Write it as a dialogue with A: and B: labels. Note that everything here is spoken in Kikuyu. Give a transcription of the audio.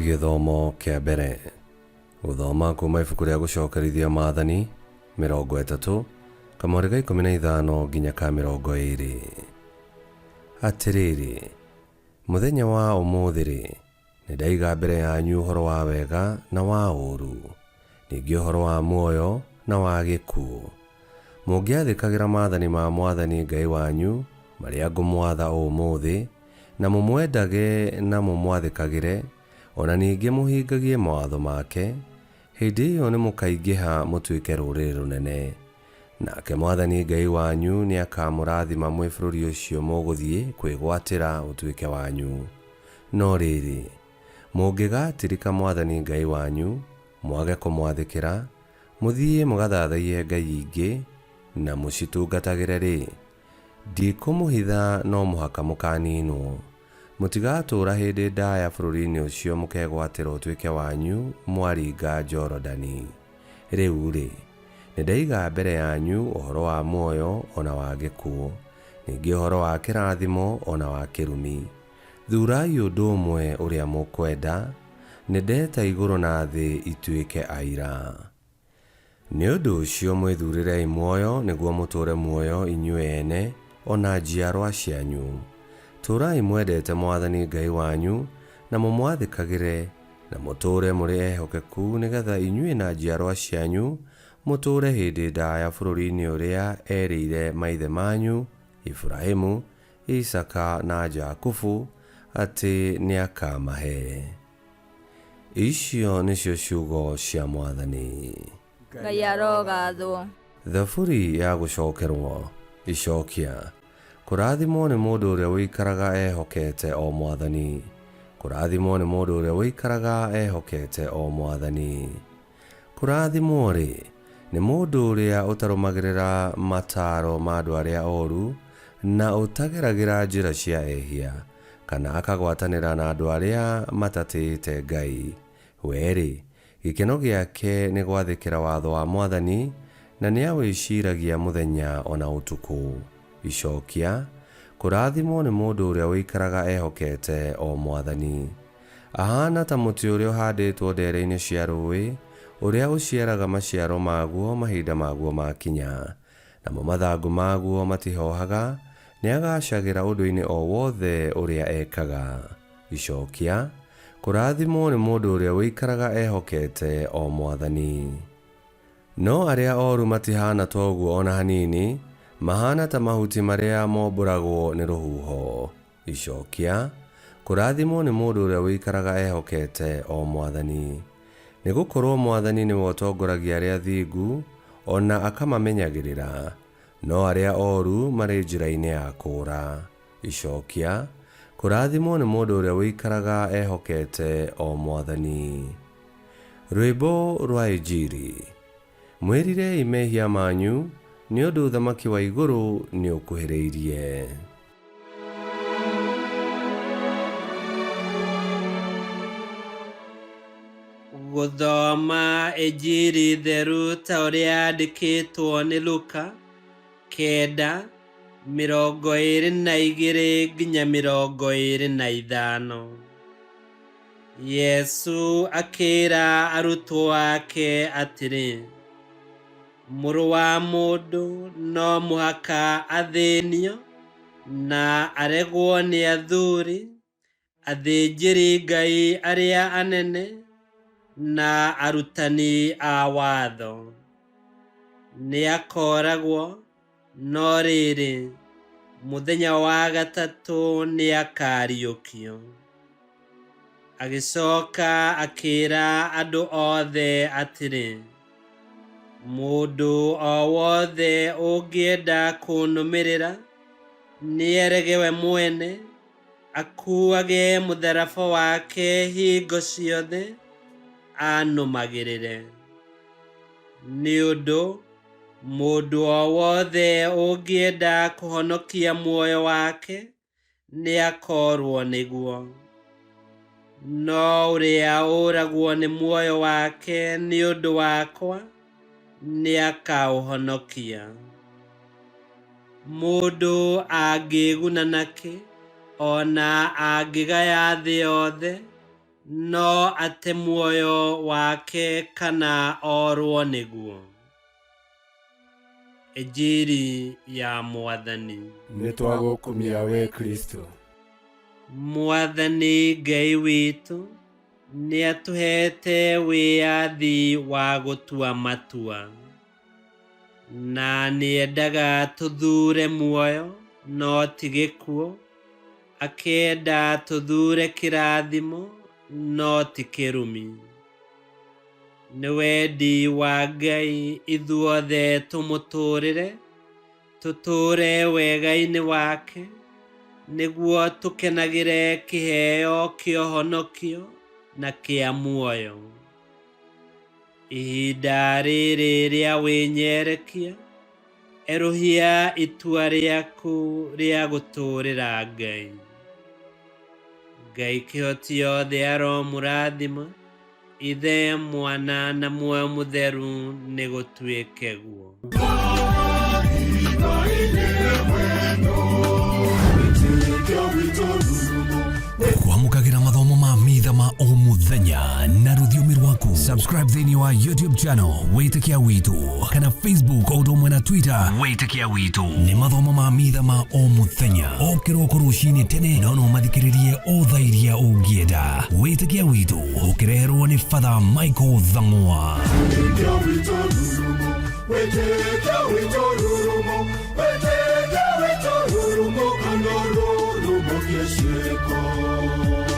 A: Gĩthomo kĩa mbere. Gũthoma kuma ibuku rĩa gũcokerithia maathani 30 kamweri ga 15 nginya ka 20. Atĩrĩrĩ, mũthenya wa ũmũthĩ-rĩ, nĩndaiga mbere yanyu ũhoro wa wega na wa ũũru, ningĩ ũhoro wa muoyo na wa gĩkuũ. Mũngĩathĩkagĩra maathani ma mwathani Ngai wanyu marĩa ngũmwatha ũmũthĩ, na mũmwendage na mũmwathĩkagĩre, o na ningĩ mũhingagie mawatho make, hĩndĩ ĩyo nĩmũkaingĩha mũtuĩke rũrĩrĩ rũnene. Nake mwathani Ngai wanyu nĩakamũrathima mwĩ bũrũri ũcio mũgũthiĩ kwĩgwatĩra ũtuĩke wanyu. No rĩrĩ, mũngĩgatirika mwathani Ngai wanyu, mwage kũmwathĩkĩra, mũthiĩ mũgathathaiye ngai ingĩ na mũcitungatagĩre-rĩ, ndikũmũhitha no mũhaka mũkaaniinwo. Mũtigatũũra hĩndĩ ndaya bũrũri-inĩ ũcio mũkegwatĩra ũtuĩke wanyu mwaringa Jorodani. Rĩu-rĩ, nĩndaiga mbere yanyu ũhoro wa muoyo o na wa gĩkuũ, ningĩ ũhoro wa kĩrathimo o na wa kĩrumi. Thuurai ũndũ ũmwe ũrĩa mũkwenda, nĩndeta igũrũ na thĩ ituĩke aira. Nĩ ũndũ ũcio mwĩthuurĩrei muoyo nĩguo mũtũũre muoyo inyuĩ ene o na njiarwa cianyu. Tũũrai mwendete mwathani Ngai wanyu na mũmwathĩkagĩre, na mũtũũre mũrĩ ehokeku nĩgeetha inyuĩ na njiarwa cianyu mũtũũre hĩndĩ ndaaya bũrũri-inĩ ũrĩa erĩire maithe manyu Iburahĩmu, Isaaka na Jakubu atĩ nĩakamahe. Icio nĩcio ciugo cia Mwathani.
B: Ngai arogathwo.
A: Thaburi ya gũcokerwo. Icokia. Kũrathimwo nĩ mũndũ ũrĩa ũikaraga ehokete o Mwathani. Kũrathimwo nĩ mũndũ ũrĩa ũikaraga ehokete o Mwathani. Kũrathimwo-rĩ, nĩ mũndũ ũrĩa ũtarũmagĩrĩra mataaro ma andũ arĩa oru, na ũtageragĩra njĩra cia ehia, kana akagwatanĩra na andũ arĩa matatĩĩte Ngai. We-rĩ, gĩkeno gĩake nĩ gwathĩkĩra watho wa Mwathani, na nĩawĩciiragia mũthenya o na ũtukũ. Icokia, Kũrathimwo nĩ mũndũ ũrĩa ũikaraga ehokete o Mwathani. Ahaana ta mũtĩ ũrĩa ũhandĩtwo ndeere-inĩ cia rũũĩ, ũrĩa ũciaraga maciaro maguo mahinda maguo maakinya. Namo mathangũ maguo matihoohaga, nĩagaacagĩra ũndũ-inĩ o wothe ũrĩa ekaga. Icokia, Kũrathimwo nĩ mũndũ ũrĩa ũikaraga ehokete o Mwathani. No arĩa oru matihaana ta ũguo o na hanini, mahaana ta mahuti marĩa mombũragwo nĩ rũhuho. Icokia, Kũrathimwo nĩ mũndũ ũrĩa ũikaraga ehokete o Mwathani. Nĩ gũkorũo Mwathani nĩwe ũtongoragia arĩa athingu, o na akamamenyagĩrĩra, no arĩa oru marĩ njĩra-inĩ ya kũũra. Icokia, Kũrathimwo nĩ mũndũ ũrĩa ũikaraga ehokete o Mwathani. Rwĩmbo rwa Injiri. Mwĩrirei mehia manyu, nĩ ũndũ ũthamaki wa igũrũ nĩũkuhĩrĩirie.
C: Gũthoma Injiri theru ta ũrĩa yandĩkĩtwo nĩ Luka, 9:22 nginya 25. Yesu akĩra arutwo ake atĩrĩ, Mũrũ wa mũndũ no mũhaka athĩnio na aregwo nĩ athuri, athĩnjĩri-Ngai arĩa anene, na arutani a watho. Nĩakooragwo, no rĩrĩ, mũthenya wa gatatũ nĩakariũkio. Agĩcoka akĩĩra andũ othe atĩrĩ, Mũndũ o wothe ũngĩenda kũnũmĩrĩra, nĩerege we mwene, akuuage mũtharaba wake hingo ciothe, anũmagĩrĩre. Nĩ ũndũ mũndũ o wothe ũngĩenda kũhonokia muoyo wake, nĩakoorwo nĩguo. No ũrĩa ũragwo nĩ muoyo wake nĩ ũndũ wakwa, nĩakaũhonokia. Mũndũ angĩĩguna nakĩ, o na angĩgaya thĩ yothe, No ate muoyo wake kana orwo nĩguo. Injiri ya Mwathani.
D: Nĩ twagũkumia we Kristo.
C: Mwathani Ngai witũ nĩatũheete wĩyathi wa gũtua matua, na nĩendaga tũthuure muoyo no ti gĩkuũ, akenda tũthuure kĩrathimo no ti kĩrumi. Nĩ wendi wa Ngai ithuothe tũmũtũũrĩre, tũtũũre wega-inĩ wake, nĩguo tũkenagĩre kĩheo kĩa ũhonokio na kĩa muoyo. Ihinda rĩrĩ rĩa wĩnyerekia, erũhia itua rĩaku rĩa gũtũũrĩra Ngai. Ngai kĩhoti yothe aromũrathima, Ithe, Mwana na Muoyo Mũtheru, nĩ gũtuĩke guo.
E: Kwamũkagĩra mathomo ma mitha ma o mũthenya na rũthiomi rwaku. Subscribe thĩinĩ wa YouTube channel Wĩtĩkia Witũ kana Facebook o ũndũ ũmwe na Twitter Wĩtĩkia Witũ. Nĩ mathomo ma mitha ma o mũthenya o kĩroko rũcinĩ tene, no no mathikĩrĩrie o thaa iria ũngĩenda. Wĩtĩkia Witũ ũkĩreherwo nĩ Father Michael Thang'wa.
F: Wĩtĩkia witũ rurumo, wĩtĩkia witũ rurumo, kana rurumo kĩciĩko.